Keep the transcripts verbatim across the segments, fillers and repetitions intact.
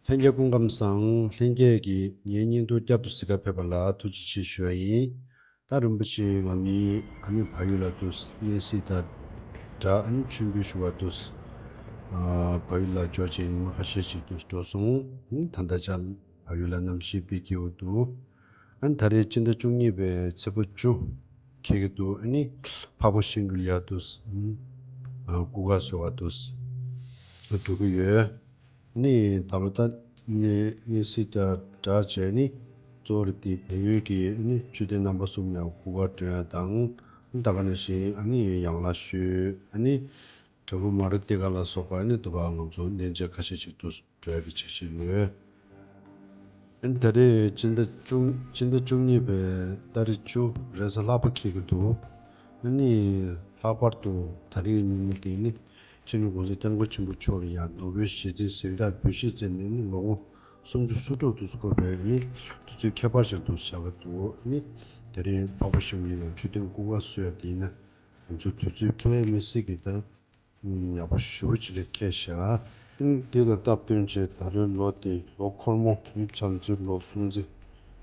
ལྷན་རྒྱས་སྐུ་ཁམས་བཟང་། ལྷན་རྒྱས་ཀྱིས་ངའི་བརྙན་ཐུང་བསྐྱར་དུ་གཟིགས་ག་ཕེབས་པ་ལ་ཐུགས་རྗེ་ཆེ་ཞུ་བ་ཡིན། ད་རིན་པོ་ཆེ་ང་གཉིས་ཨ་ནི་བལ་ཡུལ་ལ་འདུག་སེ་གནས་གཟིགས་དང་སྦྲགས་ཨ་ནི་མཆོད་འབུལ་ཞུ་བར་འདུག་སེ། ཨ། བལ་ཡུལ་ལ་འབྱོར་བྱས་ཉི་མ་ཁ་ཤས་ཤིག་འདུག་སེ་འགྲོ་སོང་། ཨ་ནི་ད་ལྟ་ཅག་བལ་ཡུལ་ལ་གནམ་གཤིས་དཔེ་སྐྱིད་པོ་འདུག་ཨ་ནི་ད་རེས་སྤྱི་ཟླ་བཅུ་གཉིས་པའི་ཚེས་པ་བཅུ་འཁེལ་གྱི་འདུག་ཨ་ནི་འཕགས་པ་ཤིང་ཀུན་ལ་འདུག་སེ། ཨ། སྐུ་མཁར་གསོལ་བར་འདུག་སེ་འགྲོ་གི་ཡོད། ནི་ད་ལོ་ད་ནི་གནས་གཟིགས་དང་སྦྲགས་བྱས་ནི་གཙོ་བོ་རེད་དེ། བལ་ཡུལ་གྱི་ནི་མཆོད་རྟེན་རྣམ་པ་གསུམ་ལ་སྐུ་མཁར་སྐྱོད་ཡ་དང་། ད་ག་ནང་བཞིན་ཨ་ནི་ཡན་ལག་ཞུས། ཨ་ནི་གྲྭ་པ་མ་ར་ཏི་ཀ་ལ་སོགས་པ་ཨ་ནི་དུ་བ་ང་ཚོ་གནས་མཇལ་ཁ་ཤས་ཤིག་ཏུ་འགྲོ་ཡ་གི་འཆར་གཞི་ཡོད། ཨ་ནི་ད་རེས་སྤྱི་ཟླ་བཅུ་སྤྱི་ཟླ་བཅུ་གཉིས་པའི་ཏ་རིག་བཅུ་རེས་གཟའ་ལྷག་པ་འཁེལ་གྱི་འདུག་ཨ་ནི་ལྷག་པར་དུ་ད་རེས་ཉིན་འདི་ནི་སྤྱི་ནོར་༸གོང་ས་༸སྐྱབས་མགོན་ཆེན་པོ་མཆོག་ལ་ཡང་ནོ་བེལ་ཞི་བདེའི་གཟེངས་རྟགས་འབུལ་བཞེས་མཛད་ནས་ནི་ལོ་ངོ་སུམ་ཅུ་སོ་དྲུག་དུ་འཁོར་བའི་ནི་དུས་ཚོད་ཁྱད་པར་ཅན་དུ་བཞག་གི་འདུག་ཨ་ནི་དེ་རིང་འཕགས་པ་ཤིང་ཀུན་ལ་མཆོད་རྟེན་སྐུ་མཁར་གསོལ་ཡ་འདི་ནི་ང་ཚོ་དུས་ཚོད་ཁེལ་མི་སྲིད་ཀྱི་ད། ཡག་པོ་ཞེ་པོ་ཅིག་ལ་ཁེལ་ཤག་འདི་ལ་སྟབས་བསྟུན་བྱས་ད་ལོའི་ལོ་དེ་ལོ་འཁོར་མོ་བྱམས་བརྩེའི་ལོ་སྲུང་བརྩི་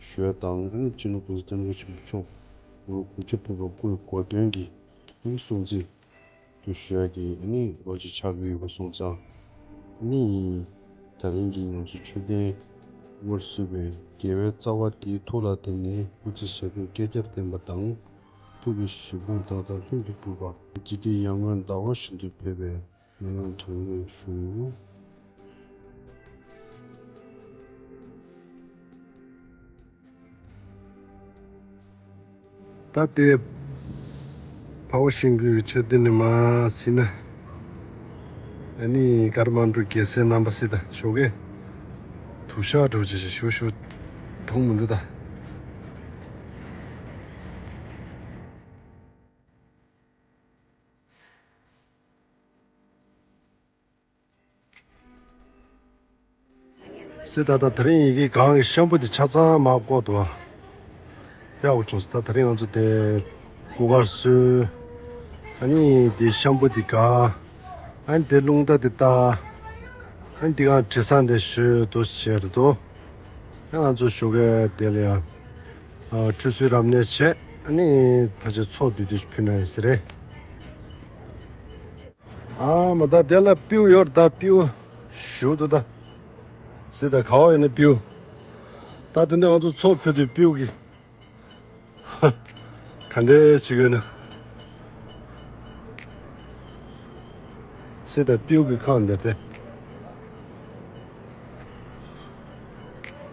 ཞུ་ཡ་དང་། སྤྱི་ནོར་༸གོང་ས་༸སྐྱབས་མགོན་ཆེན་པོ་མཆོག་ལོ་དགུ་བཅུ་ཕེབས་པ་སྐུའི་གོ་སྟོན་གྱི་སྲུང་བརྩི་དུ་ཞུ་ཡ་གི་ལོ་གཅིག་ཆགས་ཀྱི་ཡོད་པ་སོང་ཙང་། ནི་ད་རིང་གི་ང་ཚོའི་མཆོད་རྟེན་སྐུ་མཁར་གསོལ་བའི་དགེ་བའི་རྩ་བ་དེའི་ཐུགས་ལ་བརྟེན་ནས་སྐུ་ཚེ་ཞབས་པད་བསྐལ་བརྒྱར་བརྟན་པ་དང་། ཐུགས་ཀྱི་བཞེད་དགོངས་མཐའ་དག་ལྷུན་གྱིས་གྲུབ་པ། རྗེ་ཁྲི་ཡར་ངོའི་ཟླ་བ་བཞིན་དུ་ཕེབས་པའི་སྨོན་ལམ་གྲངས་མེད་ཞུ། ད་ལྟའི་འཕགས་པ་ཤིང་ཀུན་གྱི་མཆོད་རྟེན་ནས་མར་ཕྱིན་ན། ཨ་ནི་ཀརྨ་འབྲུག་རྒྱལ་སྲས་རྣམ་པ་སྲིད་དང་ཞོགས་ཀས་དུ་ཞག་འགྲོ་བྱེད་ཞིག་ཞུ་ཞུ་མཐོང་མི་འདུག་ད། སྲིད་ད་ལྟ་དེ་རིང་ཡི་གེ་གང་གི་ཤམ་བུ་དེ་ཆ་ཚང་མར་བཀོག་འདུག་ཨ། ཡག་པོ་བྱུང་སོང་། ད་དེ་རིང་ང་ཚོ་དེ་སྐུ་མཁར་གསོལ། ཨ་ནི་དེ་ཤམ་བུ་དེ་ག་ཨ་ནི་དེ་རླུང་རྟ་དེ་བཏགས། ཨ་ནི་དེ་གང་དྲི་བཟང་དེ་ཞོ་དུ་བྱས་རེད་དོ། ཨ་ང་ཚོ་ཞོགས་ཀས་དེ་ལ་ཡང་ཁྲུས་གསོལ་རབ་གནས་བྱས། ཨ་ནི་ཕལ་ཆེར་ཚོགས་བསྡུས་བསྡུས་ཕུལ་ན་ཡིན་ས་རེད། ཨ་མ་ད་དེ་ལ་སྤྲེའུ་ཡོད་ད། སྤྲེའུ་ཞུ་དུ་ད། སྲིད་ད་ག་བ་ཡོད་ན་སྤྲེའུ། ད་དེ་འདྲ་ང་ཚོ་ཚོགས་ཕུལ་དུས་སྤྲེའུ་གི་ག་འདྲས་བྱེད་དགོས་ན། སྲིད་ད་སྤྲེའུ་གི་ཁང་འདིར་ཏེ།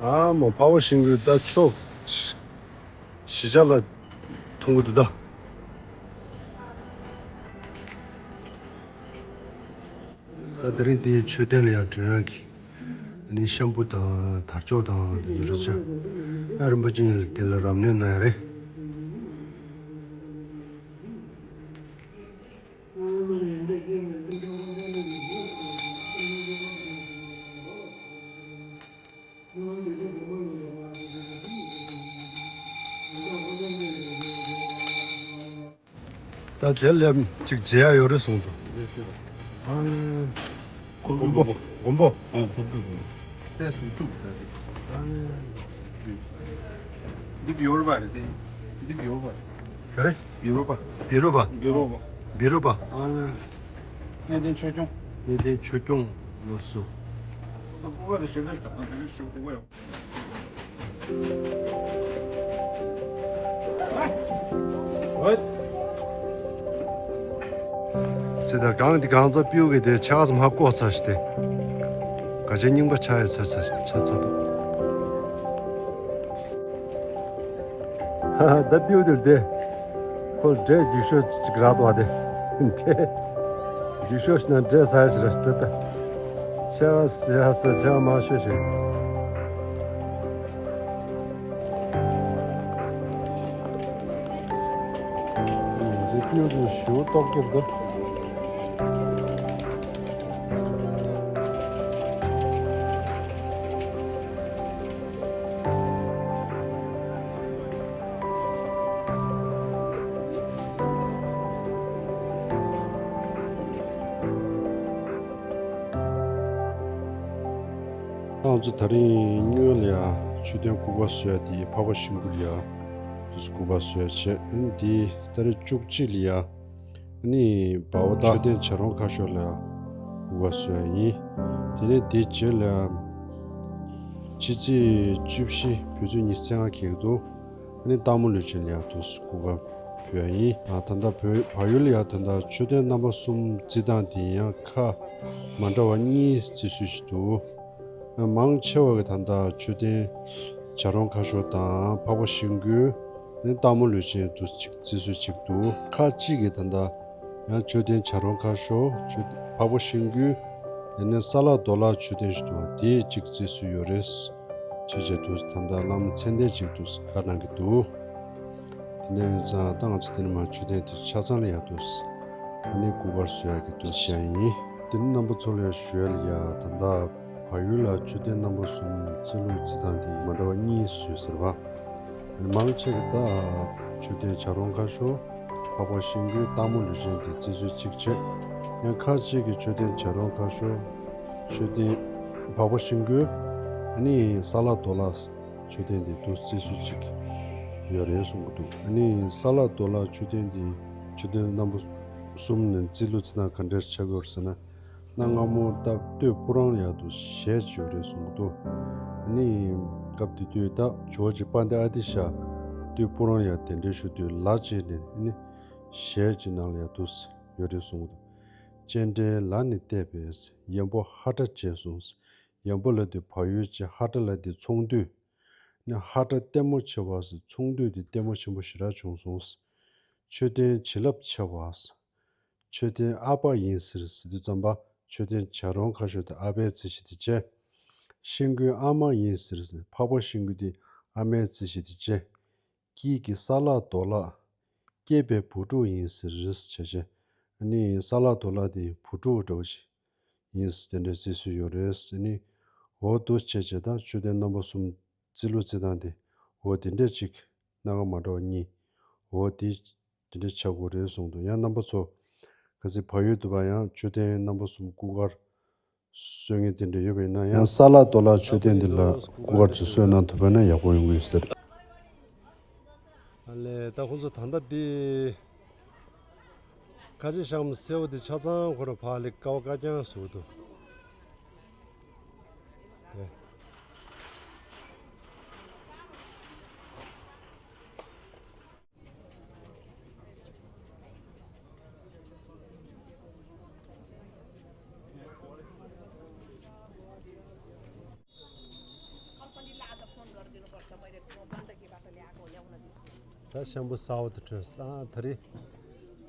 ཨ་མ་འཕགས་པ་ཤིང་ཀུན་ད་ཕྱོགས། གཞིས་ཆགས་ལ་མཐོང་གི་འདུག་ད། ད་དེ་རིང་དེའི་མཆོད་རྟེན་ལ་ཡང་སྒྲོན་ཡག་གི་ནི་ཤམ་བུ་དང་དར་ལྕོག་དང་དེ་ཚོ་རེད་ཤག་ཨ་རིན་པོ་ཆེ་ལ་དེ་ལ་རབ་གནས་གནང་ཡ་རེད། ད་དེ་ལས་ཅིག་མཇལ་ཡ་ཡོད་རེད་གསུངས་འདུག་ཨ་ནི་མགོན་པོ། མགོན་པོ། ཨ། མགོན་པོ། ཨ་ནི་འདི་བི་ཡོ་ར་པ་རེད་དེ། འདི་བི་ཡོ་ར་པ་རེད། ག་རེ། བི་རོ་པ། བི་རོ་པ། བི་རོ་པ། བི་རོ་པ། ཨ་ནི་གནས་བརྟན་ཆོས་སྐྱོང་། གནས་བརྟན་ཆོས་སྐྱོང་ལགས་སོ། སྲིད་ད་གང་འདི་གང་ཚ་སྤྲེའུ་གི་དེ་ཆགས་སམ་ཧ་གོ་ཚར་ཤི་དེ། ག་ཅེ་རྙིང་པ་ཆགས་ཡ་ཚར་ཚར་ཆགས་ཚར་འདུག་ཧ་ཧ། ད་སྤྲེའུ་དེར་དེ། ཁོ་འདྲེ་རྒྱུག་ཤོག་ཅིག་རག་འདུག་བ་དེ། འདྲེ། རྒྱུག་ཤོག་ཤི་ན་འདྲེ་ཟ་ཡ་ཅིག་ར་ཤི་ད་ད། ཆ་ཟ་ཡ་ཟ་ཆ་མ་ཤོད་ཤིག་རི་སྤྲེའུ་དེ་ཞུ་ཏོག་ཀྱོག་འདུག་ང་ཚོ་དེ་རིང་སྔོན་ལ་ཡ་མཆོད་རྟེན་སྐུ་པར་བཟོ་ཡ་དེ་འཕགས་པ་ཤིང་ཀུན་ལ་ཡ་དུས་སྐུ་པར་བཟོ་ཡ་བྱས། ཨ་ནི་དེ་ཏ་རིག་བཅུ་གཅིག་ལ་ཡ་ཨ་ནི་འབའ་བ་དང་མཆོད་རྟེན་བྱ་རུང་ཁ་ཤོར་ལ་ཡ་སྐུ་པར་བཟོ་ཡ་ཡིན། དེ་ནས་དེ་རྗེས་ལ་ཡ་ཕྱི་ཚེས་བཅུ་བཞི་བོད་ཚེས་ཉི་ཤུ་རྩ་ལྔ་གི་འདུག་ཨ་ནི་སྟག་མོ་ལུས་སྦྱིན་ལ་ཡ་དུས་སྐུ་པར་ཕུལ་ཡ་ཡིན། ཨ་ད་ལྟ་བོད་བལ་ཡུལ་ལ་ཡ་ད་ལྟ་མཆོད་རྟེན་རྣམ་པ་གསུམ་རྩི་སྟངས་དེ་ཡང་ཁག་མ་འདྲ་བ་གཉིས་རྩི་སྲོལ་ཞིག་འདུག་ཨ་མང་ཆེ་བ་གི་ད་ལྟ་མཆོད་རྟེན་བྱ་རུང་ཁ་ཤོར་དང་འཕགས་པ་ཤིང་ཀུན་ནི་སྟག་མོ་ལུས་སྦྱིན་དུས་གཅིག་རྩི་སྲོལ་གཅིག་འདུག་ཁག་གཅིག་གི་ད་ལྟ་ཡང་མཆོད་རྟེན་བྱ་རུང་ཁ་ཤོར་མཆོད་འཕགས་པ་ཤིང་ཀུན་ཡང་ན་ས་ལ་རྡོ་ལ་མཆོད་རྟེན་ཞིག་འདུག་དེ་གཅིག་རྩི་སྲོལ་ཡོད་རེད། ཆེ་ཆེ་དུས་ད་ལྟ་བླ་མ་མཚན་ལྡན་ཅིག་དུས་བཀའ་གནང་གི་འདུག་དེ་འདྲ་ཡིན་ཙང་ད་ང་ཚོ་དེ་ནས་མ་མཆོད་རྟེན་དེ་ཆ་ཚང་ལ་ཡ་དུས་ཨ་ནི་སྐུ་པར་བཟོ་ཡ་གི་དུས་བྱ་ཡིན། དེ་ནི་རྣམ་པ་ཚོ་ལ་ཡ་ཞུ་ཡ་ལ་ཡ་ད་ལྟ་བལ་ཡུལ་ལ་མཆོད་རྟེན་རྣམ་པ་གསུམ་རྩི་ལུགས་རྩི་སྟངས་དེ་མ་འདྲ་བ་གཉིས་བཟོས་ཟེར་བ། མང་ཆེ་གི་ད་མཆོད་རྟེན་བྱ་རུང་ཁ་ཤོར་འཕགས་པ་ཤིང་ཀུན་སྟག་མོ་ལུས་སྦྱིན་དེ་རྩི་སྲོལ་གཅིག་བྱས། ཡང་ཁ་ཅིག་གི་མཆོད་རྟེན་བྱ་རུང་ཁ་ཤོར་མཆོད་རྟེན་འཕགས་པ་ཤིང་ཀུན་ཨ་ནི་ས་ལ་རྡོ་ལ་མཆོད་རྟེན་དེ་དུས་རྩི་སྲོལ་གཅིག་ཡོད་རེད་གསུང་གི་འདུག་ཨ་ནི་ས་ལ་རྡོ་ལ་མཆོད་རྟེན་དེ་མཆོད་རྟེན་རྣམ་པ་གསུམ་ནས་རྩི་ལུགས་རྩི་སྟངས་ག་འདྲས་ཆགས་ཡོད་རེད་ཟེར་ན། གནའ་སྔ་མོ་ད་སྟོད་ཕོ་བྲང་ལ་ཡ་དུས་ཞལ་གཅིག་ཡོད་རེད་གསུང་གི་འདུག་ཨ་ནི་སྐབས་དེ་དུས་ད་ཇོ་བོ་རྗེ་དཔལ་ལྡན་ཨ་ཏི་ཤ་སྟོད་ཕོ་བྲང་ལ་ཡ་གདན་འདྲེན་ཞུ་དུས་ལ་བཅས་ནས་ཨ་ནི་ཞལ་གཅིག་ནང་ལ་ཡ་དུས་ཡོད་རེད་གསུང་གི་འདུག་སྤྱན་འདྲེན་ལ་ནི་བལྟས་པས་ཡན་པོ་ཧ་སྒྲ་བྱས་གསུངས། ཡན་པོ་ལ་དེ་བལ་ཡུལ་གྱི་ཧ་སྒྲ་ལ་དེ་ཚོང་འདུས། ནི་ཧ་སྒྲ་ལྟད་མོ་ཆེ་བ་ཟེར། ཚོང་འདུས་དེ་ལྟད་མོ་ཆེན་པོ་ཞེ་དྲག་བྱུང་སོང་། མཆོད་རྟེན་བྱིན་རླབས་ཆེ་བ་ཟེར། མཆོད་རྟེན་ཨ་ཕ་ཡིན་ཟེར་ཟེར་དུས་ཙམ་པ་མཆོད་རྟེན་བྱ་རུང་ཁ་ཤོར་དེ་ཨ་ཕའི་རྩི་གཞི་དེ་བྱས། ཤིང་ཀུན་ཨ་མ་ཡིན་ཟེར་ཟེར། འཕགས་པ་ཤིང་ཀུན་དེ་ཨ་མའི་རྩི་གཞི་དེ་བྱས། དཀྱིལ་གྱི་ས་ལ་རྡོ་ལ་སྐྱེས་པའི་བུ་ཕྲུག་ཡིན་ཟེར་བྱས་བྱས། ཨ་ནི་ས་ལ་རྡོ་ལ་དེ་བུ་ཕྲུག་འདྲ་བོ་ཞིག་ཡིན་ཟེར་དེ་འདྲའི་རྩི་སྲོལ་ཡོད་རེད། ཨ་ནི་འོ་དུས་བྱས་བྱས་ད་མཆོད་རྟེན་རྣམ་པ་གསུམ་རྩི་ལུགས་རྩི་སྟངས་དེ་འོ་དེ་འདྲས་ཅིག་སྣ་ཁ་མ་འདྲ་བ་གཉིས་འོ་དེ་དེ་འདྲས་ཆགས་དགོས་རེད་གསུངས་འདུག་ཡང་རྣམ་པ་ཚོ་གལ་སྲིད་བལ་ཡུལ་དུ་བ་ཡང་མཆོད་རྟེན་རྣམ་པ་གསུམ་སྐུ་མཁར་བཟོ་མཁན་དེ་འདྲ་ཡོད་པ་ཡིན་ན་ཡང་ས་ལ་རྡོ་ལ་མཆོད་རྟེན་འདི་ལ་སྐུ་མཁར་ཅིག་བཟོས་གནང་ཐུབ་པ་ན་ཡག་པོ་ཡོང་གི་ཡོད་ཟེར། ཨ་ལས་ད་ཁོང་ཚོ་ད་ལྟ་འདི་ཁ་ཆེ་ཤམ་སེར་པོ་འདི་ཆ་ཚང་ཁོ་རང་ཕ་ལི་ཀ་བ་ཀ་རྐྱང་བཟོ་འདུག་ད་ཤམ་བུ་གསར་པ་དེ་ཐོན་སོང་། ད་རེས་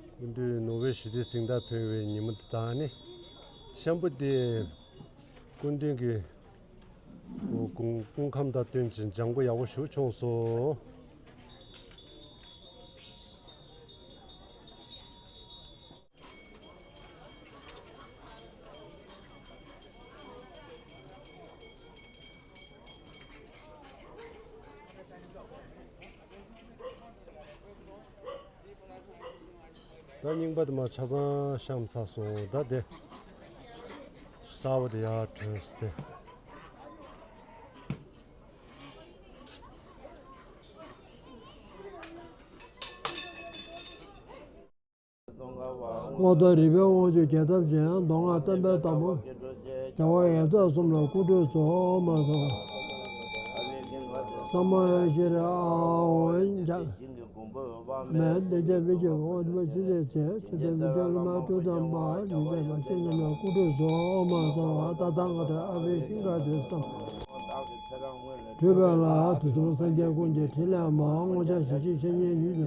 སྐུ་མདུན་ནོ་བེལ་ཞི་བདེའི་གཟེངས་རྟགས་ཕུལ་བའི་ཉིན་མོ་དེ་དང་ནི་ཤམ་བུ་དེ་སྐུ་མདུན་གྱི་སྐུ་སྐུ་ཁམས་དང་བསྟུན་ཅིང་ལྗང་གུ་ཡག་པོ་ཞིག་བྱུང་སོང་། ད་རྙིང་པ་དེ་མར་ཆ་ཚང་བཤམས་ཚར་སོང་། ད་དེ་གསར་པ་དེ་ཡར་ཐོན་སོང་སྟེ། སྔོ་ཐོག་རིག་པའི་དབང་ཕྱུག་རྒྱལ་ཚབ་ཆེན། མདོ་སྔགས་བསྟན་པའི་བདག་པོ། རྒྱལ་བ་ཡབ་ཚགས་གསུམ་ལ་སྐུ་ཁྲུས་གསོལ། ཨོཾ་ཨཱཿཧཱུྃ། ས་མ་ཡ་ཤྲཱི་ཨཱཿཧཱུྃ། མེ་དེ་ཅག་བི་ཅི་འོ་དེ་མ་ཅི་ཟེར་ཚེ་ཅི་ཏེ་བི་ཏེ་ལ་མ་ཏུ་ཏམ་པ་མི་ཟད་པ་ཅི་རྣམས་ལ་སྐུ་ཁྲུས་གསོལ། ཨོཾ་ཨཱཿཧཱུྃ། ད་ཐཱ་ག་ཏ་ཨ་བྷི་ཧིང་ག་ཏེ་སམ། སྤྲུལ་པའི་ལྷ་དུས་གསུམ་སངས་རྒྱས་ཀུན་གྱི་ཕྲིན་ལས་མ། དངོས་འཆར་ཞི་བྱེད་བཤེས་གཉེན་ཉིད་དུ།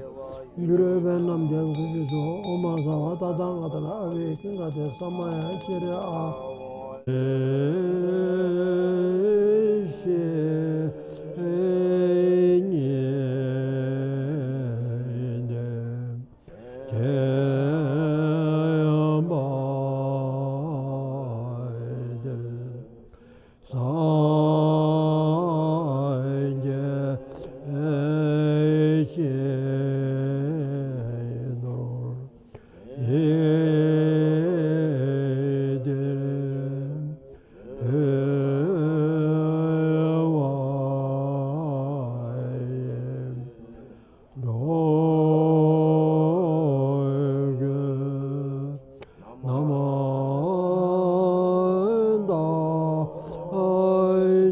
གུ་རུ་པདྨ་རྒྱལ་པོའི་སྐུ་ཁྲུས་གསོལ། ཨོཾ་ཨཱཿཧཱུྃ། ད་ཐཱ་ག་ཏ་ཨ་བྷི་ཧིང་ག་ཏེ་ས་མ་ཡ་ཤྲཱི་ཨཱཿཧཱུྃ། སངས་རྒྱས་ཀྱི་རྡོར་ཡེ་དེར་བོད།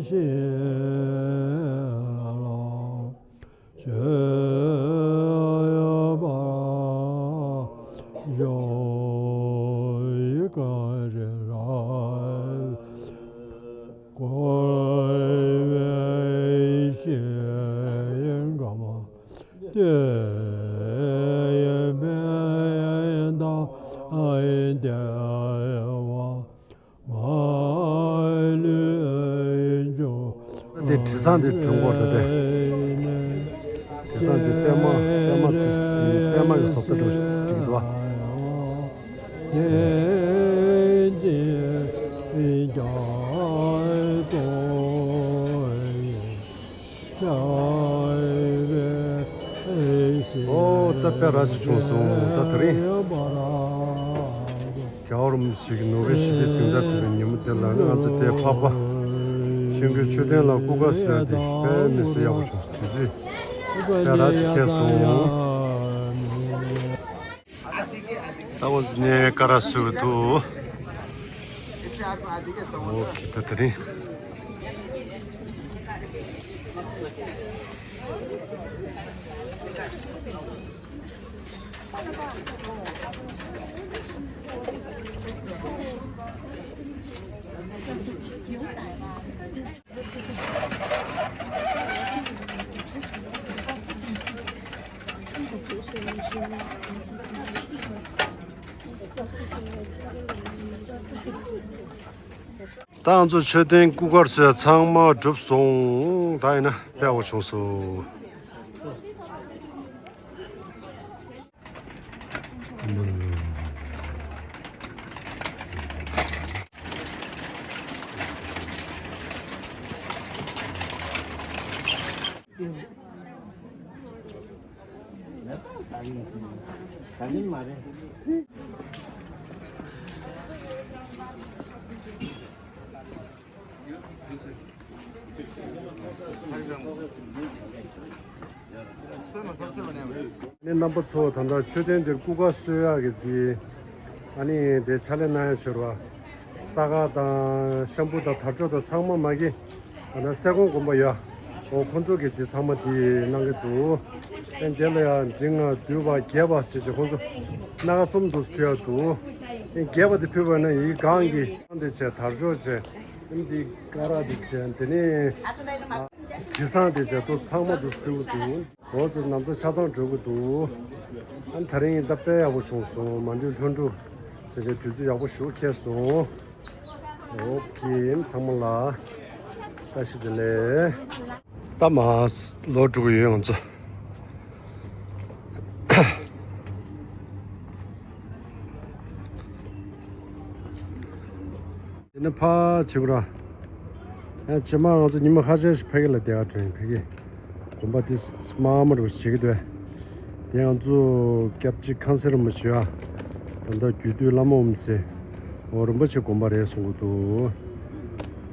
ཤེས་ལ་སྤྱོད་པ་སྦྱོར་ག་རེ་ར་བསྐོར་བའི་ཤེས་ག་མ་སྟེ་ཡེ་མེ་དང་བདེ་བ། མ་ལུས་འབྱུང་། དེ་དྲི་བཟང་དེ་བྱུང་བར་འདོད་པས། དྲི་བཟང་དེ་པད་མ་པད་མ་ཚོས་པད་མ་གི་བཟོ་ལྟ་འདྲ་བོ་ཞིག་བྲིས་འདུག་བ། ཨོ་ད་དཔེ་ར་ཅིག་བྱུང་སོང་ད་དེ་རིང་། རྒྱལ་བ་རིན་པོ་ཆེ་གི་ནོ་བེལ་ཞི་བདེའི་གཟེངས་རྟགས་ཐོབ་པའི་ཉིན་མོ་དེ་ལ་ང་ཚོ་དེ་འཕགས་པ་ཤིང་ཀུན་མཆོད་རྟེན་ལ་སྐུ་ཁ་གསོས་ཏེ་དཔེ་མི་སྲིད་ཡག་པོ་བྱུང་སོང་། དུས་ཚོད་དཔེ་ར་ཅིག་ཁེལ་སོང་། ད་འོ་ནས་ཀ་ར་སུ་འདུག་ཨོ་ཁེ་ད་དེ་རིང་། ད་ང་ཚོ་མཆོད་རྟེན་སྐུ་ཁར་སོན་ཚང་མ་གྲུབ་སོང་། ད་ཡིན་ན་དཔེ་ཡག་པོ་བྱུང་སོང་། ནི་རྣམ་པ་ཚོ་ད་ལྟ་མཆོད་རྟེན་འདིར་སྐུ་ཁ་གསོལ་ཡག་གི་འདི་ཨ་ནི་དེ་ཕྱག་ལས་གནང་ཡག་བྱོས་ར། ས་ག་དང་ཤམ་བུ་དང་དར་ལྕོག་དང་ཚང་མ་མ་གི་ད་ལྟ་སེ་གོང་དགོན་པ་ཡ། འོ་ཁོང་ཚོ་གི་འདི་ཚང་མ་འདི་གནང་གི་འདུག་ཨེ་འདི་ལ་ཡ་འབྲིང་ང་བསྡུས་པ་རྒྱས་པ་ཞེས་བྱས་ཁོང་ཚོ་སྣ་ཁ་གསུམ་དུ་ཕུལ་ཡག་འདུག་ཨེ་རྒྱས་པ་འདི་ཕུལ་བ་ན་ཡི་གང་གི་འདི་བྱས་དར་ལྕོག་བྱས་ཨེ་འདི་ཀ་ར་འདི་བྱས་འདི་ནི་དྲི་བཟང་འདི་བྱས་ཏོ་ཚང་མ་འདུ་ཕུལ་གི་འདུག་འོ་ཚོ་ནམ་ཚོ་ཆ་ཚང་འགྲོ་གི་འདུག་ཨ་ནི་ད་རིང་ཡིན་ད་དཔེ་ཡག་པོ་བྱུང་སོང་། མ་འགྲུལ་ལྷུན་གྲུབ་བྱས་བྱས་དུས་ཚོད་ཡག་པོ་ཞེ་པོ་འཁེལ་སོང་། ཨོ་ཀེ་ཚང་མ་ལ་བཀྲ་ཤིས་བདེ་ལེགས། ད་མ་ལོག་འགྲོ་གི་ཡོད་ང་ཚོ། དེ་ནས་ཕར་བྱེད་དགོས་ར། ཡང་རྗེས་མ་ང་ཚོ་ཉི་མ་ཁ་ཤས་ཤིག་ཕ་གི་ལ་བསྡད་ག་འགྲོ་ཡིན། ཕ་གི་དགོན་པ་འདི་དམར་དམར་རུ་བྱེད་ཀྱི་འདུག་དེ་ང་ཚོ་སྐྱབས་རྗེ་ཁང་གསར་རིན་པོ་ཆེ་ཡ། ད་ལྟ་རྒྱུད་སྟོད་བླ་མ་འོམ་བཙན། འོ་རིན་པོ་ཆེ་དགོན་པ་རེད་གསུང་གི་འདུག་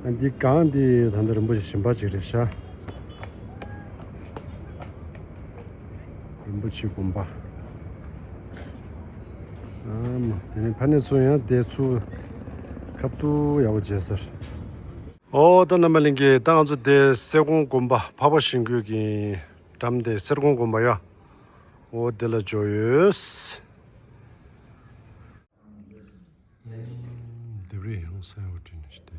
ཨ་འདི་གང་འདི་ད་ལྟ་རིན་པོ་ཆེ་གཞན་པ་ཅིག་རེད་ཤག་རིན་པོ་ཆེ་དགོན་པ། ཨ་མ་དེ་ནས་ཕ་ནས་ཚུར་ཡང་དེ་ཚུར་ཁ་ཐུག་ཡག་པོ་བྱས་ཟེར། ཨོ་ད་རྣམ་པ་ལྷན་རྒྱས། ད་ང་ཚོ་དེ་གསེར་ཀོང་དགོན་པ་འཕགས་པ་ཤིང་ཀུན་གྱི་འགྲམ་དེ་གསེར་ཀོང་དགོན་པ་ཡ། ཨོ་དེ་ལ་འབྱོར་ཡོད། དེ་རེད་ཡང་གསལ་བོ་བྲིས་ནས་ཤི་སྟེ།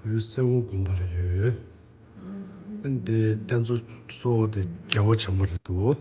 བོད་སེ་འོ་དགོན་པ་རེད་ཡོད། འདི་རྟེན་གཙོ་གཙོ་བོ་དེ་རྒྱལ་བ་བྱམས་པ་རེད་འདུག་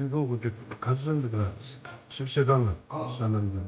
སྤྱི་ཚོགས་ཀྱི་ཁ་སང་གི་ཞིབ་བཤེར་ཁང་ལ་ཤ་ན་འདི།